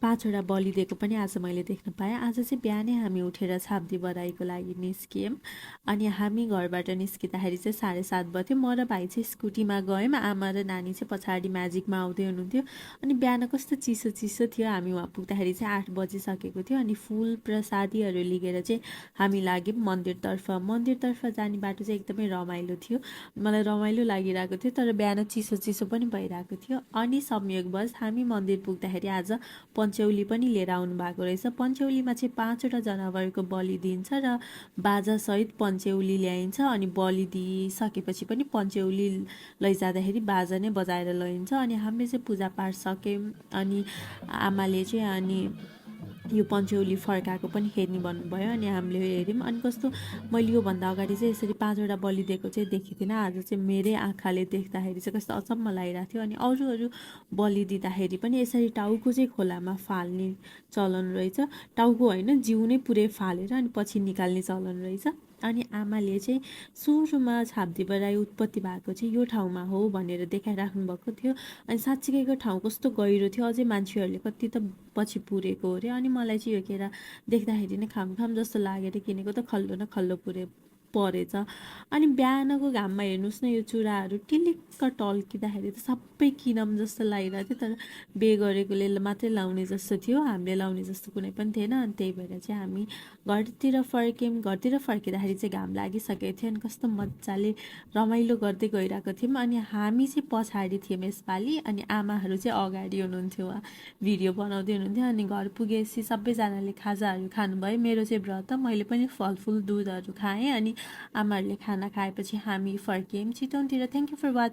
5वटा बलि दिएको पनि आज मैले देख्न पाएँ। आज चाहिँ बिहानै हामी उठेर छाप्दी बराईको लागि निस्कियौँ। अनि हामी घरबाट निस्किँदाखेरि चाहिँ 7:30 बज्यो। म र भाइ चाहिँ स्कुटीमा गयौँ। आमा र नानी चाहिँ पछाडि म्याजिकमा आउँदै हुनुहुन्थ्यो। अनि बिहान कस्तो चिसो चिसो थियो। हामी वहाँ पुग्दाखेरि चाहिँ 8 बजिसकेको थियो। अनि फुल प्रसादीहरू लिएर चाहिँ हामी लाग्यौँ मन्दिरतर्फ। मन्दिरतर्फ जाने बाटो चाहिँ एकदमै रमाइलो थियो। मलाई रमाइलो लागिरहेको थियो, तर बिहान चिसो चिसो पनि भइरहेको थियो। अनि संयोगवश हामी मन्दिर पुग्दाखेरि आज पञ्चौली पनि लिएर आउनु भएको रहेछ। पञ्चौलीमा चाहिँ 5वटा जनावरको बलि दिइन्छ र बाजासहित पञ्चौली ल्याइन्छ। अनि बलि दिइसकेपछि पनि पञ्चौली लैजाँदाखेरि बाजा नै बजाएर लैन्छ। अनि हामीले चाहिँ पूजापाठ सक्यौँ। अनि आमाले चाहिँ अनि यो पञ्चौली फर्काएको पनि हेर्ने भन्नुभयो। अनि हामीले हेऱ्यौँ। अनि कस्तो मैले योभन्दा अगाडि चाहिँ यसरी 5वटा बलि दिएको चाहिँ देखेको थिइनँ। आज चाहिँ मेरै आँखाले देख्दाखेरि चाहिँ कस्तो अचम्म लागिरहेको थियो। अनि अरू बलि दिँदाखेरि पनि यसरी टाउको चाहिँ खोलामा फाल्ने चलन रहेछ। टाउको होइन, जिउ नै पुरै फालेर अनि पछि निकाल्ने चलन रहेछ। अनि आमाले चाहिँ सुरुमा छाप्दी बराई उत्पत्ति भएको चाहिँ यो ठाउँमा हो भनेर देखाइराख्नु भएको थियो। अनि साँच्चीकैको ठाउँ कस्तो गहिरो थियो। अझै मान्छेहरूले कति त पछि पुरेको अरे। अनि मलाई चाहिँ यो केरा देख्दाखेरि नै खाम जस्तो लागेर किनेको त खल्लो न खल्लो परेछ। अनि बिहानको घाममा हेर्नुहोस् न, यो चुराहरू टिलिक्क टल्किँदाखेरि त सबै किनौँ जस्तो लागिरहेको थियो। तर बे गरेकोले मात्रै लाउने जस्तो थियो, हामीले लाउने जस्तो कुनै पनि थिएन। अनि त्यही भएर चाहिँ हामी घरतिर फर्क्यौँ। घरतिर फर्किँदाखेरि चाहिँ घाम लागिसकेको थियो। अनि कस्तो मजाले रमाइलो गर्दै गइरहेको थियौँ। अनि हामी चाहिँ पछाडि थियौँ यसपालि, अनि आमाहरू चाहिँ अगाडि हुनुहुन्थ्यो, भिडियो बनाउँदै हुनुहुन्थ्यो। अनि घर पुगेपछि सबैजनाले खाजाहरू खानुभयो। मेरो चाहिँ व्रत, मैले पनि फलफुल दुधहरू खाएँ। अनि आमाहरूले खाना खाएपछि हामी फर्क्यौँ छिटौँतिर। Thank you for watching.